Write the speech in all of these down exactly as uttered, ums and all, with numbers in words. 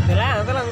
ᱫᱮᱞᱟ, ᱫᱮᱞᱟ,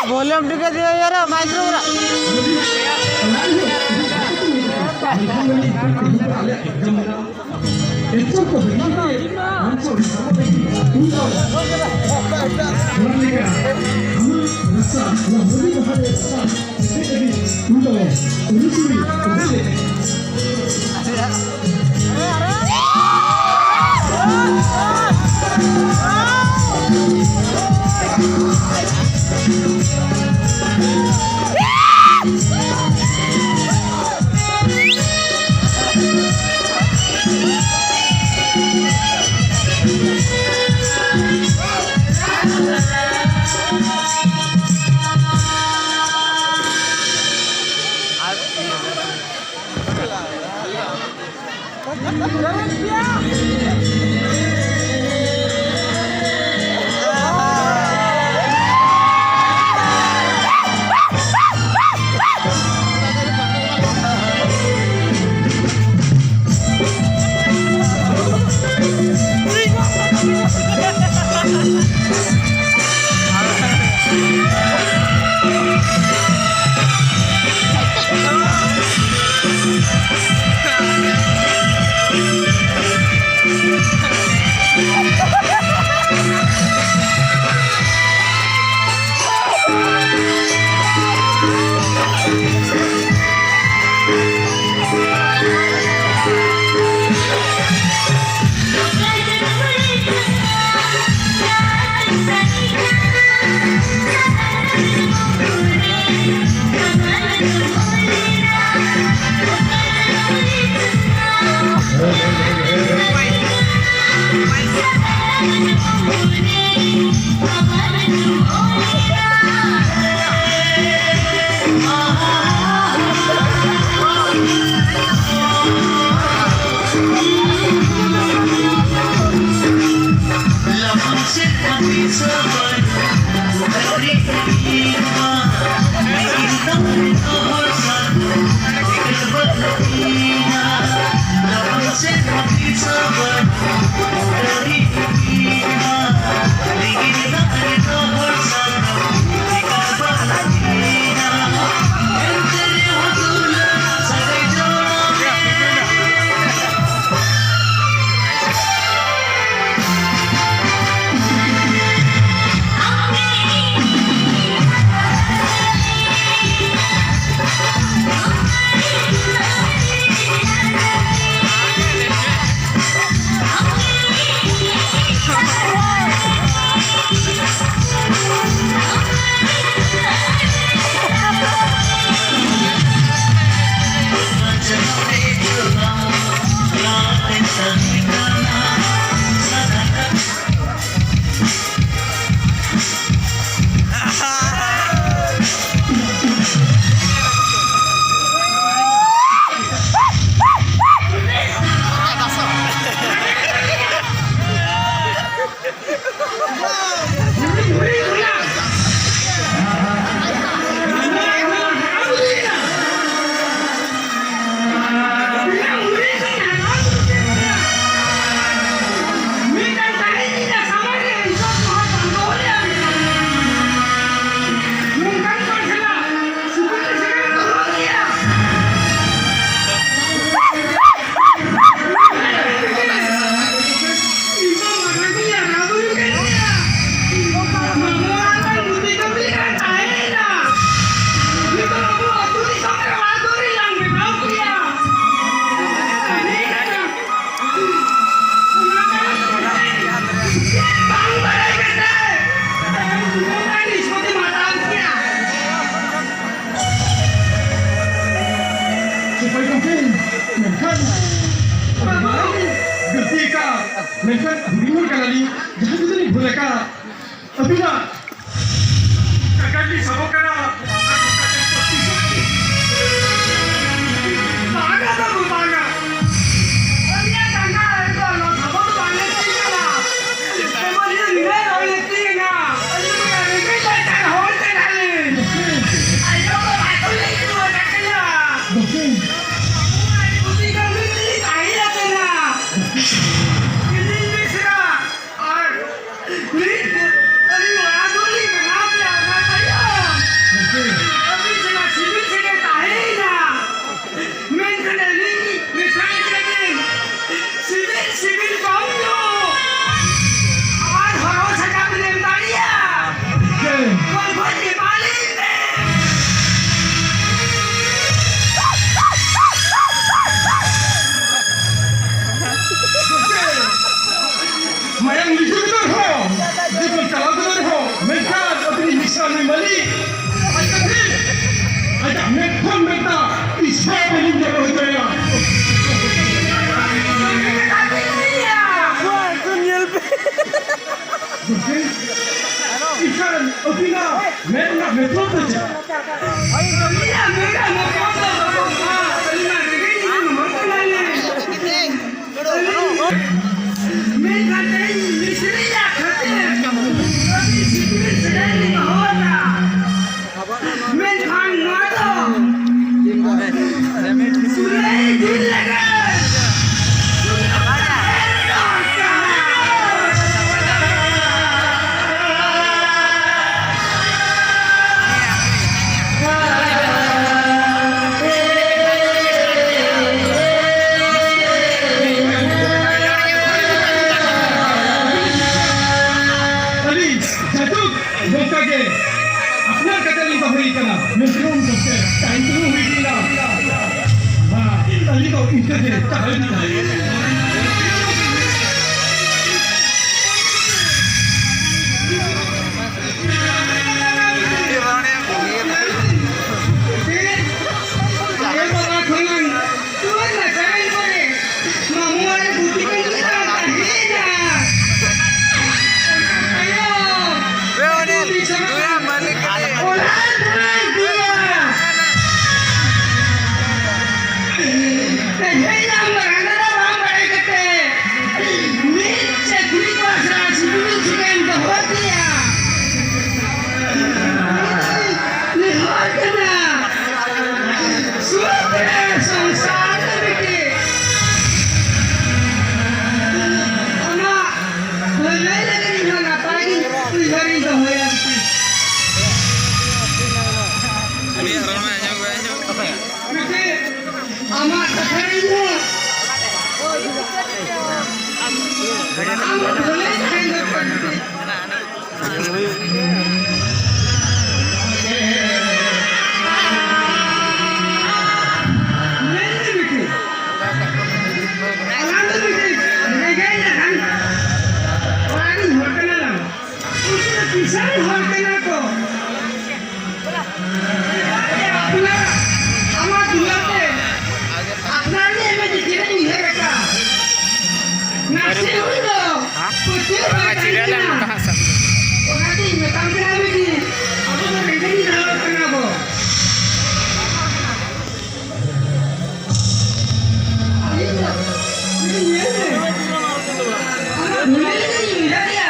वॉल्यूम ठीक है दिया यार, माइक रो रहा। ᱦᱳᱭ ᱜᱚᱢᱠᱮ, ᱢᱮᱱᱠᱷᱟᱱ ᱟᱹᱰᱤ ᱢᱟᱨᱟᱝ ᱜᱟᱹᱞᱛᱤ ᱟᱠᱟᱫ, ᱢᱮᱱᱠᱷᱟᱱ ᱦᱩᱰᱤᱧ ᱦᱚᱲ ᱠᱟᱱᱟᱞᱤᱧ, ᱡᱟᱦᱟᱸ ᱡᱩᱫᱤ ᱞᱤᱧ ᱵᱷᱩᱞ ᱟᱠᱟᱫ, ᱟᱹᱵᱤᱱᱟᱜ ᱡᱟᱸᱜᱟ ᱞᱤᱧ ᱥᱟᱵᱚᱜ ᱠᱟᱱᱟ᱾ ᱵᱟᱝᱟ ᱵᱟᱹᱵᱩ, ᱵᱟᱝᱟ᱾ ᱟᱹᱞᱤᱧᱟᱜ ᱡᱟᱸᱜᱟ ᱨᱮᱫᱚ ᱱᱚᱣᱟ ᱥᱟᱵᱚᱜ ᱫᱚ ᱵᱟᱝ ᱞᱟᱹᱠᱛᱤ ᱠᱟᱱᱟ᱾ ᱡᱮᱢᱚᱱ ᱤᱧ ᱱᱤᱱᱟᱹᱜ ᱦᱚᱲ ᱞᱟᱹᱠᱛᱤ ᱠᱟᱱᱟ᱾ ᱟᱹᱞᱤᱧ ᱢᱟ ᱨᱮᱸᱜᱮᱡ ᱱᱟᱪᱟᱨ ᱦᱚᱲ ᱠᱟᱱᱟᱞᱤᱧ᱾ ᱟᱭᱳ ᱵᱟᱵᱟ ᱠᱚ ᱞᱟᱹᱭ ᱦᱚᱴᱚ ᱟᱠᱟᱫ ᱠᱟᱱᱟ᱾ ᱵᱟᱹᱵᱩ ᱟᱡ ᱯᱩᱛᱤ ᱠᱟᱹᱢᱤ ᱛᱮᱞᱤᱧ ᱛᱟᱦᱮᱸ ᱟᱠᱟᱱᱟ᱾ ᱤᱧᱤᱧ ᱢᱤᱥᱨᱟ ᱟᱨ ᱢᱤᱫ ᱟᱹᱞᱤᱧ ᱚᱲᱟᱜ ᱫᱩᱣᱟᱹᱨ ᱞᱤᱧ ᱵᱮᱱᱟᱣ ᱠᱮᱫᱟ, ᱚᱱᱟ ᱛᱟᱭᱚᱢ ᱟᱹᱵᱤᱱ ᱥᱟᱞᱟᱜ ᱥᱤᱵᱤᱞ ᱥᱟᱹᱜᱟᱹᱭ ᱛᱟᱦᱮᱸᱭᱮᱱᱟ᱾ ᱢᱮᱱᱠᱷᱟᱱ ᱟᱹᱞᱤᱧ ᱢᱮᱥᱟᱭᱮᱱ ᱠᱷᱟᱱ ᱥᱤᱵᱤᱞ ᱥᱤᱵᱤᱞ ᱠᱚᱢ ᱧᱚᱜ ᱟᱨ ᱦᱚᱨᱚ ᱥᱟᱡᱟᱣ ᱵᱤᱱ ᱮᱢ ᱫᱟᱲᱮᱭᱟᱜᱼᱟ᱾ ᱜᱚᱞᱯᱷᱚ ᱪᱮᱯᱟᱞᱤᱧ ᱢᱮ᱾ ᱢᱟᱭᱟᱝ ᱞᱤᱸᱡᱤ ᱠᱟᱱ ᱨᱮᱦᱚᱸ, ᱡᱤᱵᱚᱱ ᱪᱟᱞᱟᱣ ᱠᱟᱱ ᱨᱮᱦᱚᱸ, ᱢᱮᱱᱠᱷᱟᱱ ᱟᱹᱵᱤᱱᱤᱡ ᱢᱤᱥᱨᱟ ᱱᱩᱭ ᱢᱟᱹᱞᱤᱠ ᱟᱡ ᱠᱟᱹᱴᱤᱡ ᱟᱡᱟᱜ ᱢᱮᱫ ᱠᱷᱚᱱ ᱢᱮᱫ ᱫᱟᱜ ᱛᱤᱥ ᱦᱚᱸ ᱵᱟᱹᱞᱤᱧ ᱡᱚᱨᱚ ᱦᱚᱪᱚᱭᱟ᱾ ᱧᱮᱞ ᱯᱮ᱾ ᱮᱱᱠᱷᱟᱱ ᱟᱹᱵᱤᱱᱟᱜ ᱢᱮᱫ ᱨᱮᱱᱟᱜ ᱢᱮᱫ ᱫᱚ ᱪᱮᱫ? ᱟᱹᱞᱤᱧᱟᱜ ᱢᱮᱫ ᱨᱮᱱᱟᱜ ᱢᱮᱫ ᱫᱚ ᱵᱟᱹᱱᱩᱜᱼᱟ᱾ ᱟᱹᱞᱤᱧ ᱢᱟ ᱨᱮᱸᱜᱮᱡ ᱞᱮᱠᱟᱱ ᱦᱚᱲ ᱠᱟᱱᱟᱞᱤᱧ᱾ ᱢᱮᱱᱠᱷᱟᱱ ᱛᱮᱦᱮᱧ ᱢᱤᱥᱨᱤᱭᱟᱜ ᱠᱷᱟᱹᱛᱤᱨ ᱟᱹᱰᱤ ᱥᱤᱠᱲᱤ ᱥᱟᱹᱜᱟᱹᱭ ᱞᱤᱧ ᱫᱚᱦᱚ ᱟᱠᱟᱫᱼᱟ᱾ ᱢᱮᱱᱠᱷᱟᱱ ᱱᱚᱣᱟ ᱫᱚ ᱥᱩᱞᱟᱹᱭ ᱫᱤᱱ ᱞᱟᱹᱜᱤᱫ ᱟᱹᱞᱤᱧ ᱡᱟᱭᱡᱩᱜᱽ ᱱᱚᱝᱠᱟ ᱜᱮ ᱟᱯᱱᱟᱨ ᱠᱟᱛᱮ ᱞᱤᱧ ᱫᱚᱦᱚᱭ ᱠᱟᱱᱟ᱾ ᱢᱮᱱᱠᱷᱟᱱ ᱜᱚᱢᱠᱮ, ᱴᱟᱭᱤᱢ ᱠᱚᱦᱚᱸ ᱦᱩᱭ ᱤᱫᱤᱭᱮᱱᱟ᱾ ᱦᱮᱸ, ᱟᱹᱞᱤᱧ ᱫᱚ ᱤᱱᱠᱟᱹ ᱜᱮ ᱪᱟᱞᱟᱣ ᱤᱫᱤ ᱠᱟᱱᱟ᱾ ᱦᱮᱡ ᱟᱢ ᱨᱟᱸᱜᱟᱣ ᱵᱟᱝ ᱵᱟᱲᱟᱭ ᱠᱟᱛᱮ ᱢᱤᱫ ᱪᱟᱹᱠᱨᱤ ᱠᱚ ᱟᱥᱲᱟ ᱥᱤᱵᱤᱞ ᱥᱩᱠᱮᱢ ᱫᱚᱦᱚ ᱠᱮᱭᱟ᱾ ᱱᱮᱦᱚᱨ ᱠᱟᱱᱟ, ᱥᱩᱠ ᱨᱮ ᱥᱚᱝᱥᱟᱨ ᱞᱟᱹᱜᱤᱫ ᱟᱢᱟᱜ ᱞᱟᱹᱞᱟᱹᱭ ᱞᱟᱹᱜᱤᱫ ᱤᱧ ᱦᱚᱸ ᱱᱟᱯᱟᱭ ᱜᱤᱧ ᱩᱭᱦᱟᱹᱨᱤᱧ ᱫᱚᱦᱚᱭᱟ᱾ ᱩᱱᱤᱭᱟᱜ ᱨᱚᱲ ᱢᱟ ᱟᱸᱡᱚᱢ ᱜᱮ ᱵᱟᱭ ᱟᱸᱡᱚᱢ᱾ ᱟᱢᱟᱜ ᱠᱟᱛᱷᱟ ᱨᱮ ᱤᱧ ᱦᱚᱸ ᱟᱢ ᱵᱷᱟᱹᱞᱟᱹᱭ ᱛᱟᱦᱮᱱ ᱫᱚᱨᱠᱟᱨ᱾ ᱢᱮᱱ ᱢᱮ ᱵᱤᱴᱤ, ᱟᱞᱟᱝ ᱫᱚ ᱢᱤᱫᱴᱤᱡ ᱨᱮᱸᱜᱮᱡ ᱞᱮᱠᱟᱱ ᱚᱲᱟᱜ ᱨᱤᱱ ᱦᱚᱲ ᱠᱟᱱᱟ ᱞᱟᱝ᱾ ᱩᱱᱠᱩ ᱫᱚ ᱠᱤᱥᱟᱹᱬ ᱦᱚᱲ ᱠᱟᱱᱟ ᱠᱚ᱾ ᱟᱯᱱᱟᱨ, ᱟᱢᱟᱜ ᱫᱩᱞᱟᱹᱲ ᱛᱮ ᱟᱯᱱᱟᱨ ᱜᱮ ᱟᱭᱢᱟ ᱡᱤᱱᱤᱥ ᱮᱢ ᱩᱭᱦᱟᱹᱨ ᱟᱠᱟᱫ᱾ ᱱᱟᱥᱮ ᱦᱚᱲ ᱫᱚ ᱯᱟᱹᱛᱭᱟᱹᱣ ᱵᱟᱭ ᱛᱟᱦᱮᱸ ᱠᱟᱱᱟ᱾ ᱚᱱᱟᱛᱤᱧ ᱢᱮᱛᱟᱢ ᱠᱟᱱᱟ ᱵᱤᱴᱤ, ᱟᱵᱚ ᱫᱚ ᱨᱮᱸᱜᱮᱡ ᱦᱚᱲ ᱠᱟᱱᱟ ᱵᱚ᱾ ᱤᱧ ᱫᱚ, ᱤᱧ ᱧᱮᱞ ᱢᱮ᱾ ᱟᱢᱟᱜ ᱫᱩᱞᱟᱹᱲ ᱞᱟᱹᱜᱤᱫ ᱤᱧ ᱩᱭᱦᱟᱹᱨᱮᱜᱼᱟ᱾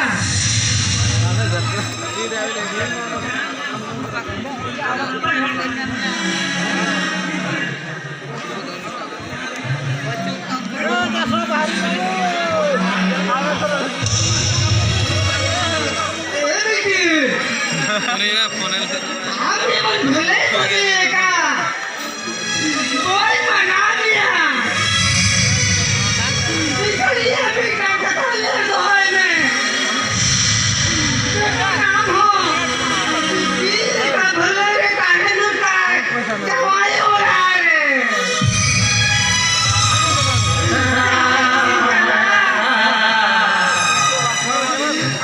ᱡᱟᱶᱟᱭ ᱚᱲᱟᱜ ᱨᱮ᱾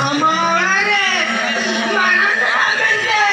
ᱟᱢᱟᱜ ᱚᱲᱟᱜ ᱨᱮ ᱢᱟᱨᱟᱝ ᱫᱷᱟᱨᱟ ᱢᱮᱱᱛᱮ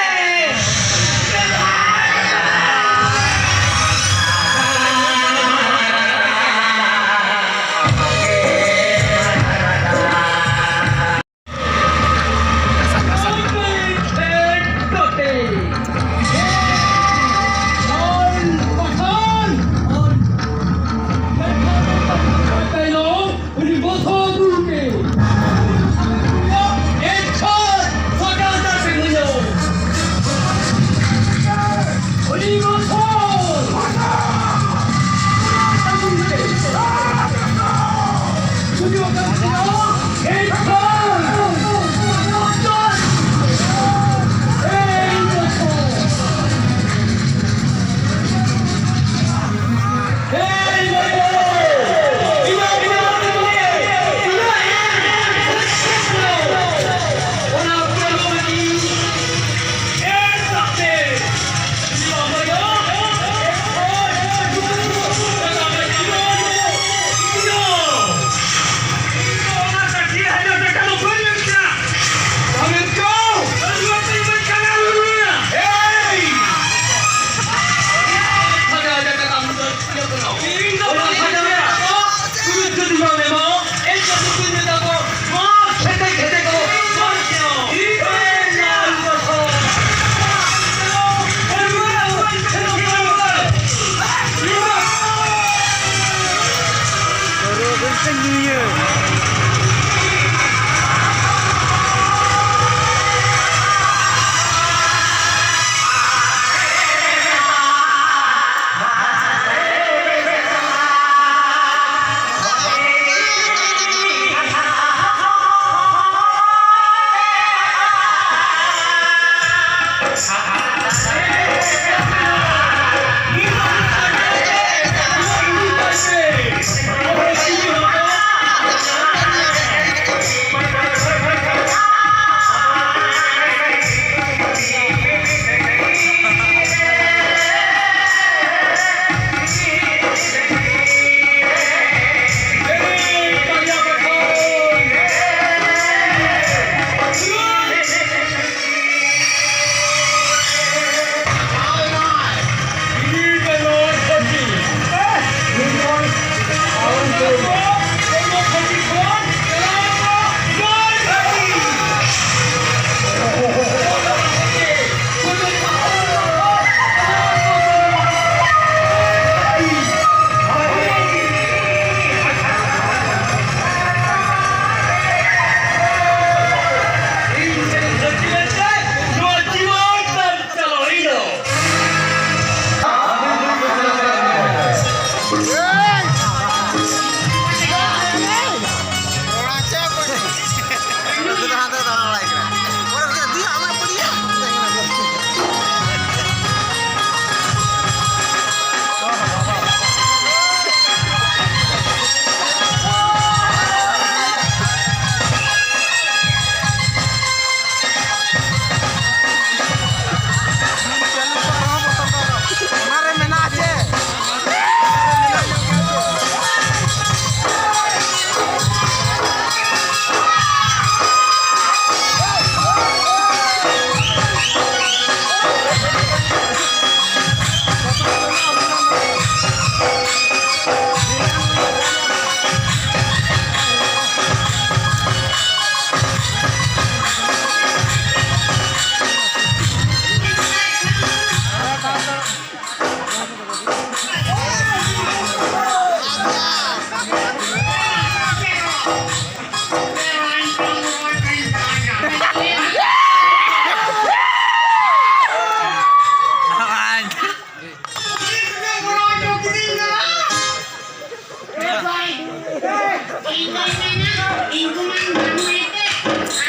ᱤᱧ ᱠᱚᱢᱟᱧ ᱵᱟᱹᱱᱩᱭ ᱛᱮ,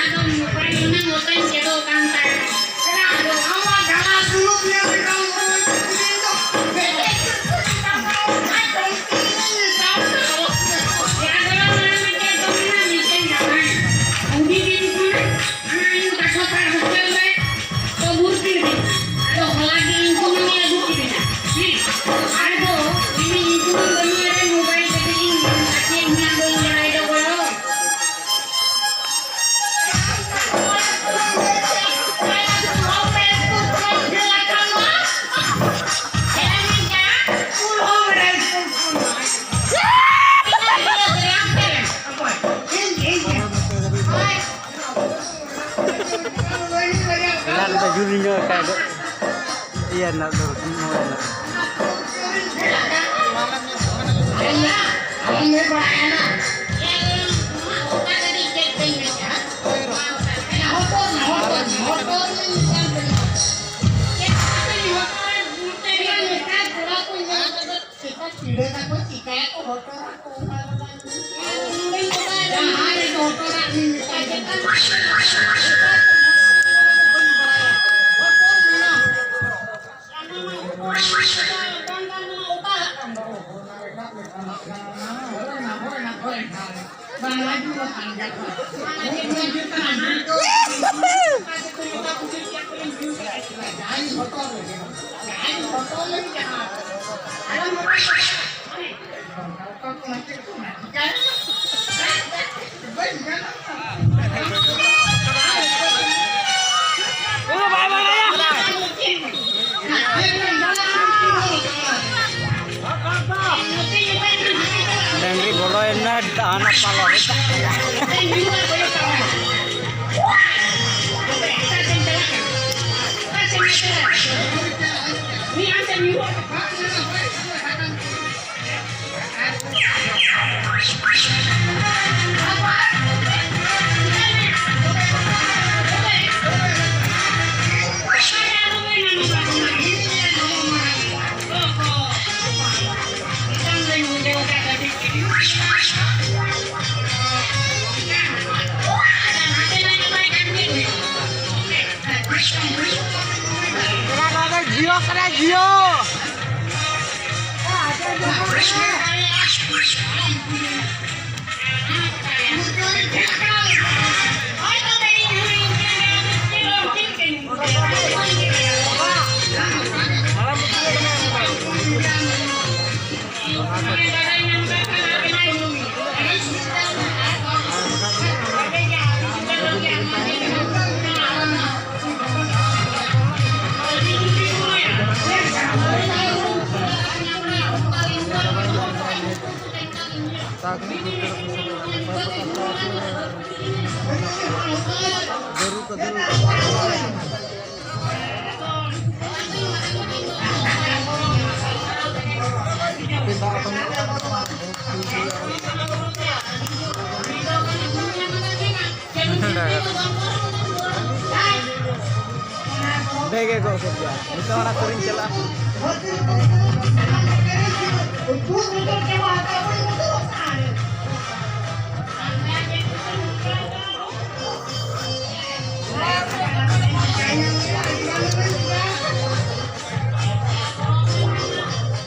ᱟᱫᱚ ᱢᱳᱵᱟᱭᱤᱞ ᱨᱮᱱᱟᱜ ᱚᱛᱟᱧ ᱪᱮᱫᱚᱜ ᱠᱟᱱ ᱛᱟᱦᱮᱸᱱᱟ᱾ ᱟᱫᱚ ᱟᱢᱟᱜ ᱜᱟᱞᱟ ᱥᱩᱱᱩᱢ ᱧᱮᱞ ᱛᱮ ᱵᱟᱝ ᱨᱚᱲ ᱠᱩᱞᱤ ᱫᱚ᱾ ᱡᱟᱜᱽᱨᱚᱱ ᱢᱟᱲᱟᱝ ᱢᱤᱫᱴᱮᱱ ᱫᱚ ᱢᱮᱱᱟᱜᱼᱟ, ᱢᱤᱫᱴᱮᱱ ᱜᱟᱵᱟᱱ᱾ ᱩᱱᱤ ᱫᱤᱱ ᱠᱷᱚᱱᱟᱜ ᱟᱭᱳ ᱛᱟᱠᱚ ᱛᱟᱨ ᱦᱳᱥᱴᱮᱞ ᱨᱮ ᱠᱚ ᱵᱷᱚᱨᱛᱤ ᱞᱤᱫᱤᱧᱟ᱾ ᱟᱫᱚ ᱦᱚᱞᱟ ᱜᱮ ᱤᱧ ᱠᱚ ᱢᱟᱢᱤ ᱟᱹᱜᱩ ᱠᱤᱫᱤᱧᱟ᱾ ᱦᱮᱸ, ᱟᱫᱚ ᱤᱧ ᱤᱧ ᱠᱚ ᱢᱟᱢᱤ ᱵᱟᱹᱱᱩᱭᱟ ᱨᱮ ᱢᱳᱵᱟᱭᱤᱞ ᱠᱟᱛᱮ ᱤᱧ ᱧᱮᱞ ᱠᱟᱛᱮ ᱤᱧᱟᱹᱜ ᱵᱟᱹᱧ ᱵᱟᱲᱟᱭ ᱫᱚ ᱜᱚᱲᱚ᱾ ᱞᱟᱞ ᱫᱚ ᱡᱩᱞ ᱧᱚᱜ ᱟᱠᱟᱫ ᱫᱚ᱾ ᱤᱭᱟᱹ ᱨᱮᱱᱟᱜ ᱫᱚ, ᱱᱚᱣᱟ ᱨᱮᱱᱟᱜ᱾ ᱰᱟᱹᱝᱨᱤ ᱵᱚᱞᱚᱭᱮᱱᱟ ᱦᱟᱱᱟ ᱯᱟᱞᱚ ᱨᱮ᱾ ᱤᱭᱟᱹ! ᱚᱸᱰᱮ ᱜᱮ ᱜᱚᱜ ᱠᱮᱫ ᱜᱮᱭᱟ᱾ ᱱᱤᱛᱚᱜ ᱚᱱᱟ ᱥᱩᱨᱤᱧ ᱪᱟᱞᱟᱜᱼᱟ᱾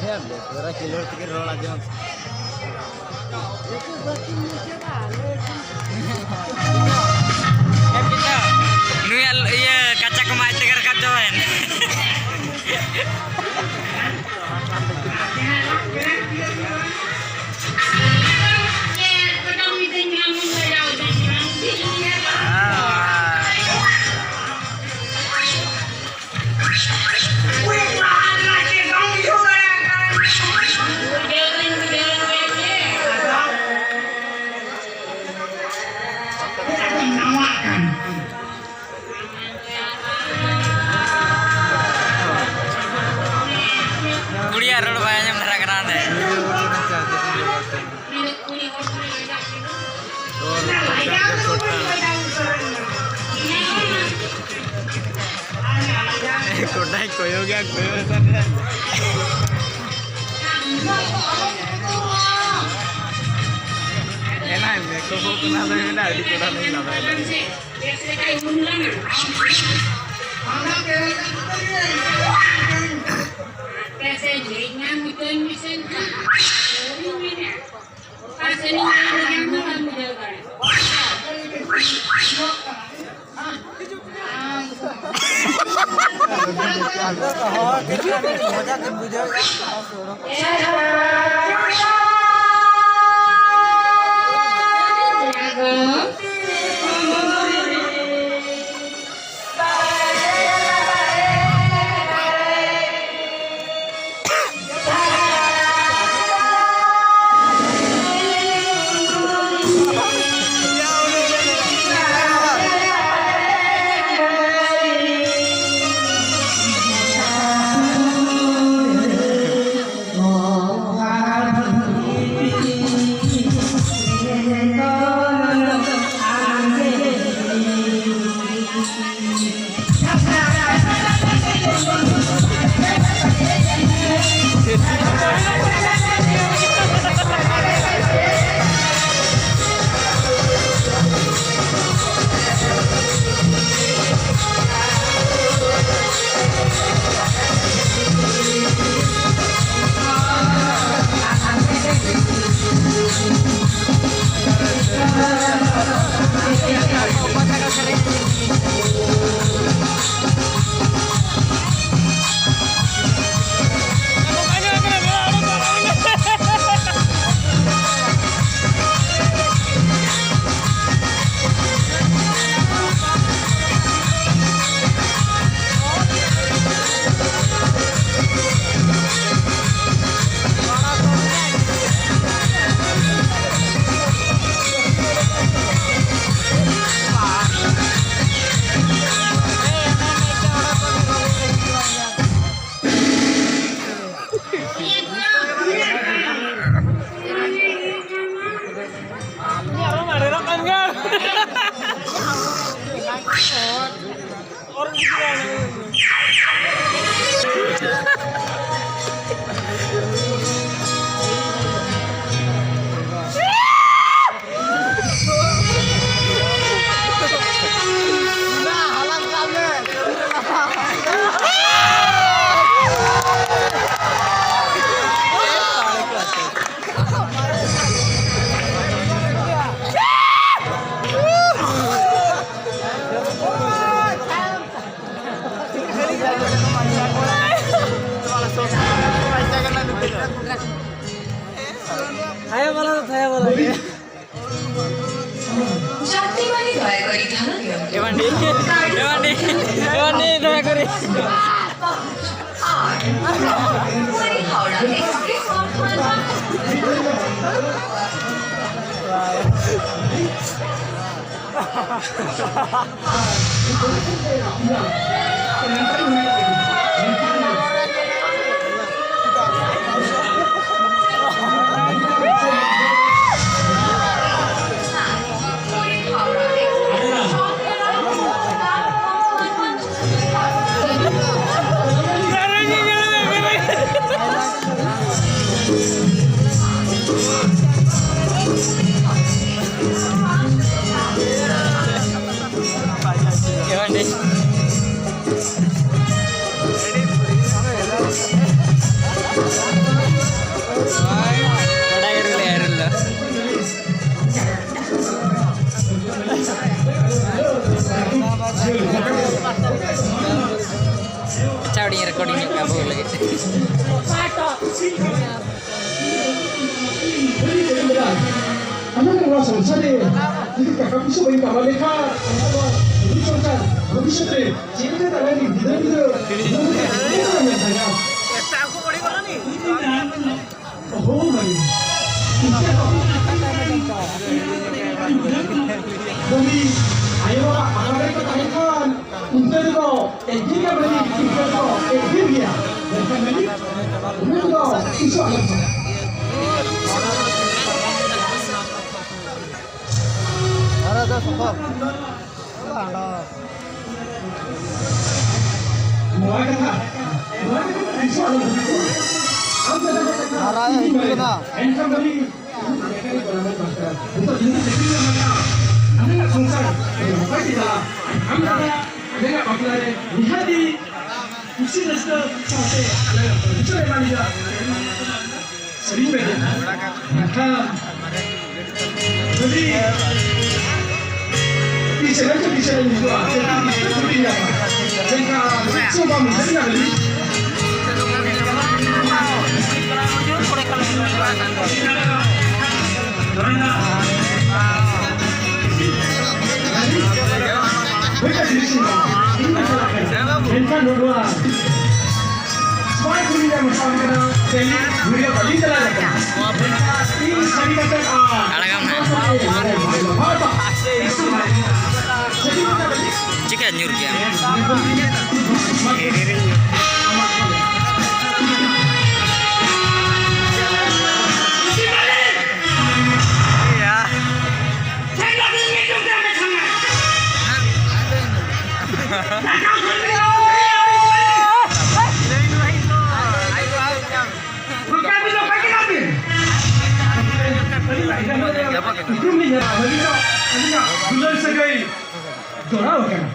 ᱦᱮᱸ, ᱯᱩᱨᱟᱹ ᱠᱷᱮᱞᱳᱰ ᱛᱮᱜᱮ ᱨᱚᱲ ᱟᱸᱡᱚᱢ᱾ ᱱᱩᱭᱟᱜ ᱤᱭᱟᱹ ᱠᱟᱪᱟ ᱠᱚᱢᱟ ᱟᱡ ᱛᱮᱜᱮ ᱨᱟᱠᱟᱵ ᱪᱟᱵᱟᱭᱮᱱ᱾ ᱠᱩᱲᱤᱭᱟᱜ ᱨᱚᱲ ᱵᱟᱭ ᱟᱸᱡᱚᱢ ᱫᱷᱟᱨᱟ ᱠᱟᱱᱟ ᱚᱸᱰᱮ᱾ ᱠᱚᱰᱟᱭ ᱠᱚᱭᱚᱜᱟ, ᱠᱚᱭᱚᱜ ᱮ ᱛᱟᱦᱮᱸᱱᱟ᱾ ᱮᱱᱟ ᱢᱮᱠᱚᱯ ᱠᱟᱱᱟ ᱫᱚ ᱢᱮᱱᱟ ᱟᱹᱰᱤ ᱠᱚᱰᱟ ᱞᱤᱧ ᱞᱟᱸᱫᱟᱭᱮᱫᱟ᱾ ᱟᱯᱮ ᱥᱮ ᱡᱷᱤᱡ ᱧᱟᱢ ᱦᱚᱪᱚᱧ ᱢᱮᱥᱮ ᱱᱟᱦᱟᱜ᱾ ᱚᱠᱟ ᱥᱮᱱᱤᱧ ᱧᱟᱢ ᱫᱚ ᱵᱟᱢ ᱵᱩᱡᱷᱟᱹᱣ ᱫᱟᱲᱮᱭᱟᱜ᱾ ᱦᱚᱲ ᱠᱟᱹᱴᱤᱡ ᱢᱚᱡᱟ ᱠᱤᱱ ᱵᱩᱡᱷᱟᱹᱣᱮᱫᱼᱟ᱾ যাত্রীবাহী দয়া করে ধ্যান দিন। এবান্ডি, এবান্ডি, এবান্ডি, দয়া করে। আর পুরী হাওড়া এক্সপ্রেস বর্তমান ᱪᱟᱣᱲᱤ ᱨᱮᱠᱚᱨᱰᱤᱝ ᱧᱚᱜ ᱠᱟᱜᱼᱟ ᱵᱟᱹᱦᱩ ᱞᱟᱹᱜᱤᱫ᱾ ᱟᱢᱟᱜ ᱱᱚᱣᱟ ᱥᱚᱝᱥᱟᱨ ᱨᱮ ᱡᱩᱫᱤ ᱴᱟᱠᱟ ᱯᱩᱭᱥᱟᱹ ᱵᱟᱹᱧ ᱠᱟᱢᱟᱣ ᱞᱮᱠᱷᱟᱱ, ᱟᱢᱟᱜ ᱱᱚᱣᱟ ᱥᱚᱝᱥᱟᱨ ᱵᱷᱚᱵᱤᱥᱥᱚᱛ ᱨᱮ ᱪᱮᱫ ᱞᱮᱠᱟ ᱫᱟᱲᱮᱭᱟᱜᱼᱟ? ᱜᱤᱫᱽᱨᱟᱹ ᱯᱤᱫᱽᱨᱟᱹ ᱚᱦᱚ ᱢᱟᱹᱱᱢᱤ᱾ ᱟᱭᱳ ᱵᱟᱵᱟ ᱟᱦᱟᱨ ᱨᱮᱠᱚ ᱛᱟᱦᱮᱸ ᱠᱷᱟᱱ, ᱩᱱᱛᱮ ᱨᱮᱫᱚ ᱮᱠᱫᱤᱱ ᱜᱮ ᱵᱷᱟᱹᱜᱤ, ᱩᱱᱛᱮ ᱨᱮᱫᱚ ᱮᱠᱫᱤᱱ ᱜᱮᱭᱟ᱾ ᱢᱮᱱᱠᱷᱟᱱ ᱢᱟᱹᱞᱤᱠ, ᱩᱱᱤ ᱫᱚ ᱛᱤᱥ ᱦᱚᱸ ᱟᱞᱚᱢ ᱥᱮᱱᱚᱜᱼᱟ᱾ ᱟᱨ ᱟᱫᱚ ᱥᱚᱠᱚᱞ᱾ ᱱᱚᱣᱟ ᱠᱟᱛᱷᱟ, ᱱᱚᱣᱟ ᱠᱟᱛᱷᱟ ᱛᱤᱥ ᱦᱚᱸ ᱟᱞᱚᱢ ᱦᱤᱲᱤᱧᱟ᱾ ᱟᱢ ᱡᱟᱦᱟᱸ ᱠᱟᱛᱷᱟ ᱟᱨ ᱟᱭ ᱦᱤᱡᱩᱜ ᱠᱟᱱᱟ᱾ ᱮᱱᱠᱷᱟᱱ ᱢᱟᱹᱞᱤᱠ, ᱟᱞᱮᱭᱟᱜ ᱥᱚᱝᱥᱟᱨ ᱱᱟᱯᱟᱭ ᱛᱮ ᱪᱟᱞᱟᱜᱼᱟ᱾ ᱟᱢ ᱫᱟᱫᱟ, ᱟᱞᱮᱭᱟᱜ ᱵᱟᱯᱞᱟ ᱨᱮ ᱱᱤᱦᱟᱹᱛᱤ ᱠᱩᱥᱤ ᱨᱟᱹᱥᱠᱟᱹ ᱥᱟᱶᱛᱮ ᱟᱞᱮ ᱵᱤᱪᱟᱹᱨ ᱮᱢᱟ ᱞᱮᱭᱟ᱾ ᱥᱟᱹᱨᱤᱧ ᱢᱮᱱᱮᱫᱼᱟ, ᱢᱮᱱᱠᱷᱟᱱ ᱡᱩᱫᱤ ᱛᱤᱥ ᱮᱱᱟᱝ ᱪᱚ ᱵᱤᱪᱟᱹᱨ ᱮᱢ ᱦᱤᱡᱩᱜᱼᱟ, ᱪᱮᱫ ᱞᱮᱠᱟ ᱪᱷᱩᱴᱤ ᱧᱟᱢᱟ? ᱢᱮᱱᱠᱷᱟᱱ ᱪᱮᱫ ᱪᱚ ᱵᱟᱢ ᱩᱭᱦᱟᱹᱨ ᱧᱟᱢ ᱞᱮᱫ᱾ ᱢᱮᱱᱠᱷᱟᱱ ᱱᱚᱣᱟ ᱥᱢᱟᱨᱴ ᱯᱷᱳᱱ ᱨᱮ ᱢᱮᱥᱟ ᱠᱟᱱᱟ, ᱥᱮ ᱵᱷᱤᱰᱤᱭᱳ ᱵᱟᱹᱞᱤᱧ ᱪᱟᱞᱟᱣ ᱠᱟᱱᱟ᱾ ᱢᱮᱱᱠᱷᱟᱱ ᱤᱧ ᱥᱟᱹᱨᱤ ᱠᱟᱛᱮ ᱟᱨ ᱟᱲᱟᱜᱟᱢ ᱱᱟᱦᱟᱜ᱾ ᱪᱤᱠᱟ ᱧᱩᱨ ᱠᱮᱜᱼᱟ? ᱫᱩᱞᱟᱹᱲ ᱥᱟᱹᱜᱟᱹᱭ ᱡᱚᱲᱟᱣ ᱟᱠᱟᱱᱟ᱾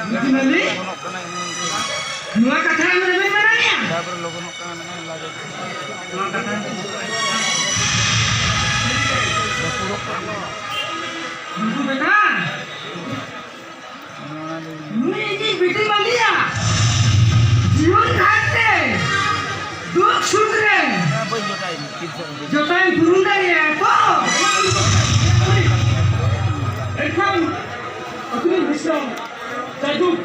ᱵᱩᱡᱷᱟᱹᱣ ᱞᱤᱧ? ᱱᱚᱣᱟ ᱠᱟᱛᱷᱟ ᱟᱢ ᱨᱮᱵᱮᱱ ᱢᱮᱱᱟ ᱜᱮᱭᱟ? ᱱᱚᱣᱟ ᱠᱟᱛᱷᱟ᱾ ᱱᱩᱠᱩ ᱵᱮᱴᱟ, ᱱᱩᱭ ᱤᱧᱤᱡ ᱵᱤᱴᱤ ᱢᱟᱹᱞᱤᱭᱟ, ᱡᱤᱭᱚᱱ ᱜᱷᱟᱴ ᱨᱮ, ᱫᱩᱠ ᱥᱩᱠ ᱨᱮ, ᱡᱚᱴᱟᱭ ᱯᱩᱨᱩᱱ ᱫᱟᱲᱮᱭᱟᱭᱟ ᱛᱚ? ᱮᱱᱠᱷᱟᱱ ᱟᱹᱠᱷᱨᱤᱧ ᱵᱤᱥᱨᱟᱢ ᱡᱟᱭᱡᱩᱜᱽ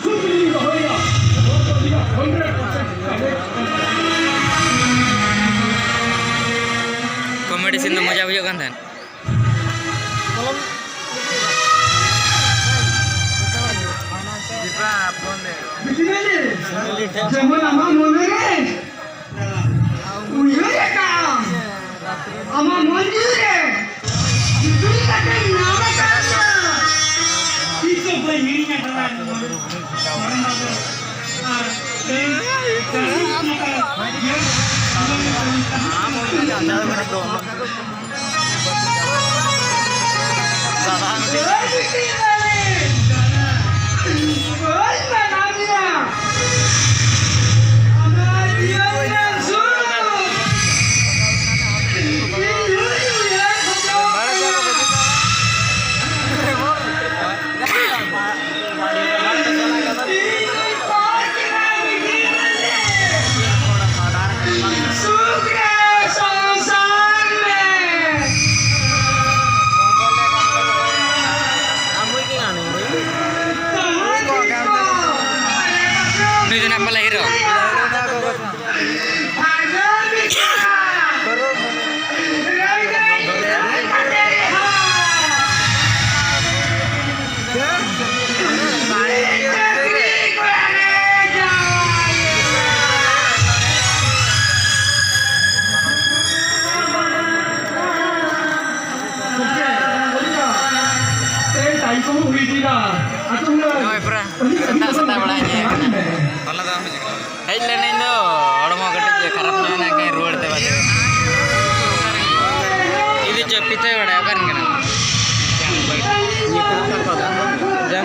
ᱥᱩᱠ ᱨᱮᱞᱤᱧ ᱫᱚᱦᱚᱭᱟ᱾ ᱱᱚᱣᱟ ᱫᱚ ᱟᱹᱞᱤᱧᱟᱜ ᱦᱟᱱᱰᱨᱮᱰ ᱯᱟᱨᱥᱮᱱᱴ ᱠᱟᱱᱮᱠᱴ᱾ ᱠᱚᱢᱮᱰᱤ ᱥᱤᱱ ᱫᱚ ᱢᱚᱡᱟ ᱵᱩᱡᱷᱟᱹᱜ ᱠᱟᱱ ᱛᱟᱦᱮᱸᱫ᱾ ᱡᱮᱢᱚᱱ ᱟᱢᱟᱜ ᱢᱚᱱᱮ ᱨᱮ ᱩᱭᱦᱟᱹᱨ ᱟᱠᱟᱫ ᱟᱢ, ᱟᱢᱟᱜ ᱢᱚᱱ ᱡᱤᱣᱤ ᱨᱮ ᱡᱩᱫᱤ ᱠᱟᱛᱮᱢ ᱧᱟᱢ ᱟᱠᱟᱫ, ᱛᱤᱥ ᱦᱚᱸ ᱵᱟᱹᱧ ᱦᱤᱲᱤᱧᱟ ᱰᱟᱞᱟ ᱱᱚᱣᱟ᱾ ᱟᱨ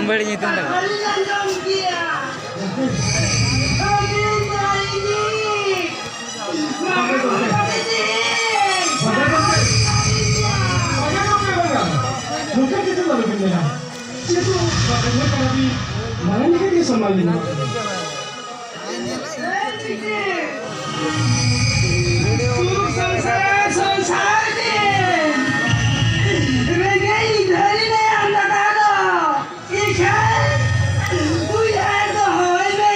ᱵᱟᱹᱲᱤᱡ ᱧᱩᱛᱩᱢ ᱛᱟᱠᱚ᱾ ᱱᱚᱝᱠᱟ ᱠᱟᱛᱮ ᱫᱚ ᱟᱞᱚᱵᱤᱱ ᱢᱮᱱᱟ᱾ ᱪᱮᱫ ᱫᱚ ᱵᱟᱵᱮᱱ ᱢᱮᱱ ᱠᱟᱱᱟ ᱵᱤᱱ? ᱢᱟᱨᱟᱝ ᱞᱮᱠᱟ ᱜᱮ ᱥᱚᱱᱢᱟᱱ ᱞᱤᱧ ᱮᱢᱟ ᱵᱤᱱᱟ᱾ ᱥᱩᱠ ᱥᱚᱝᱥᱟᱨ, ᱥᱚᱝᱥᱟᱨ ᱛᱮ ᱨᱮᱸᱜᱮᱡ ᱫᱷᱟᱹᱨᱤ ᱨᱮ ᱟᱢ ᱫᱟᱠᱟ ᱫᱚ ᱤᱠᱷᱟᱹᱱ ᱩᱭᱦᱟᱹᱨ ᱫᱚᱦᱚᱭ ᱢᱮ᱾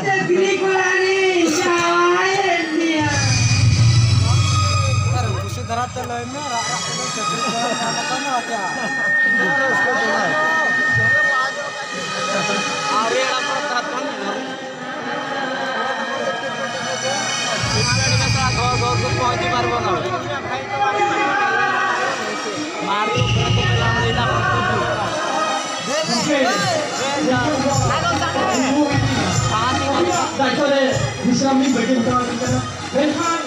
ᱪᱟᱹᱠᱨᱤ ᱠᱚᱲᱟ ᱨᱤᱧ ᱡᱟᱶᱟᱭᱮᱫ ᱢᱮᱭᱟ᱾ ᱟᱨ ᱠᱩᱥᱤ ᱫᱷᱟᱨᱟ ᱛᱮ ᱞᱟᱹᱭ ᱢᱮ, ᱨᱟᱜ ᱨᱟᱜ ᱛᱮᱫᱚ ᱪᱟᱹᱠᱨᱤ ᱠᱚᱲᱟ ᱧᱟᱢ ᱟᱠᱟᱱᱟ, ᱪᱮᱫ? ᱟᱹᱣᱨᱤ ᱟᱲᱟᱜ ᱯᱚᱨᱮ ᱛᱟᱨᱟᱯ ᱠᱷᱟᱱ ᱟᱹᱰᱤ ᱵᱮᱥ ᱜᱷᱚᱨ ᱜᱷᱚᱨ ᱠᱚ ᱯᱚᱦᱚᱸᱪᱤ ᱯᱟᱨᱵᱚ ᱱᱟ᱾ ᱢᱟᱨᱤ ᱩᱯᱨᱮ ᱠᱚ ᱢᱮᱞᱟ ᱞᱟᱹᱭᱫᱟ ᱯᱨᱚᱛᱤ ᱫᱤᱱ᱾ ᱫᱟᱭᱤᱛᱛᱚ ᱨᱮ ᱵᱤᱥᱨᱟᱢ ᱞᱤᱧ ᱵᱟᱹᱜᱤ ᱦᱚᱴᱚ ᱟᱹᱵᱤᱱ ᱠᱟᱱᱟ᱾ ᱢᱮᱱᱠᱷᱟᱱ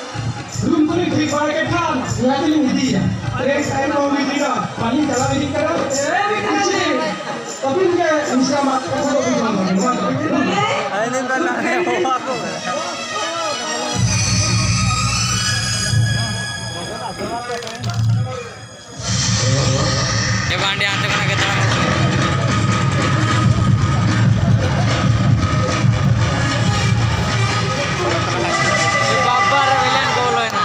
ᱨᱩᱢ ᱠᱚᱞᱤᱧ ᱴᱷᱤᱠ ᱵᱟᱲᱟ ᱠᱮᱫ ᱠᱷᱟᱱ ᱚᱱᱟ ᱛᱮᱞᱤᱧ ᱤᱫᱤᱭᱮᱭᱟ᱾ ᱴᱨᱮᱱ ᱴᱟᱭᱤᱢ ᱦᱚᱸ ᱦᱩᱭ ᱤᱫᱤᱭᱮᱱᱟ, ᱵᱟᱹᱞᱤᱧ ᱪᱟᱞᱟᱣ ᱤᱫᱤᱜ ᱠᱟᱱᱟ᱾ ᱟᱹᱵᱤᱱ ᱜᱮ ᱵᱤᱥᱨᱟᱢ ᱟᱜ ᱠᱟᱛᱷᱟ ᱫᱚ ᱵᱤᱱ ᱵᱟᱝ ᱵᱟᱹᱜᱤ ᱱᱚᱣᱟ ᱫᱚ᱾ ᱮ ᱵᱟᱝ, ᱰᱤ, ᱦᱟᱱᱛᱮ ᱠᱷᱚᱱᱟᱜ ᱜᱮ ᱛᱟᱲᱟᱢ ᱦᱤᱡᱩᱜ ᱢᱮ᱾ ᱵᱟᱵᱟ ᱨᱮ, ᱵᱷᱤᱞᱮᱱ ᱠᱚ ᱵᱚᱞᱚᱭᱮᱱᱟ᱾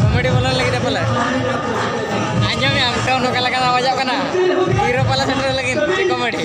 ᱠᱚᱢᱮᱰᱤ ᱵᱚᱞᱚᱱ ᱞᱟᱹᱜᱤᱫ ᱯᱟᱞᱮ᱾ ᱟᱸᱡᱚᱢᱮᱜ ᱟᱢ, ᱴᱚᱱ ᱚᱠᱟ ᱞᱮᱠᱟ ᱟᱣᱟᱡᱚᱜ ᱠᱟᱱᱟ? ᱦᱤᱨᱳ ᱯᱟᱞᱮ ᱥᱮᱴᱮᱨ ᱞᱟᱹᱜᱤᱫ, ᱪᱮᱫ ᱠᱚᱢᱮᱰᱤ?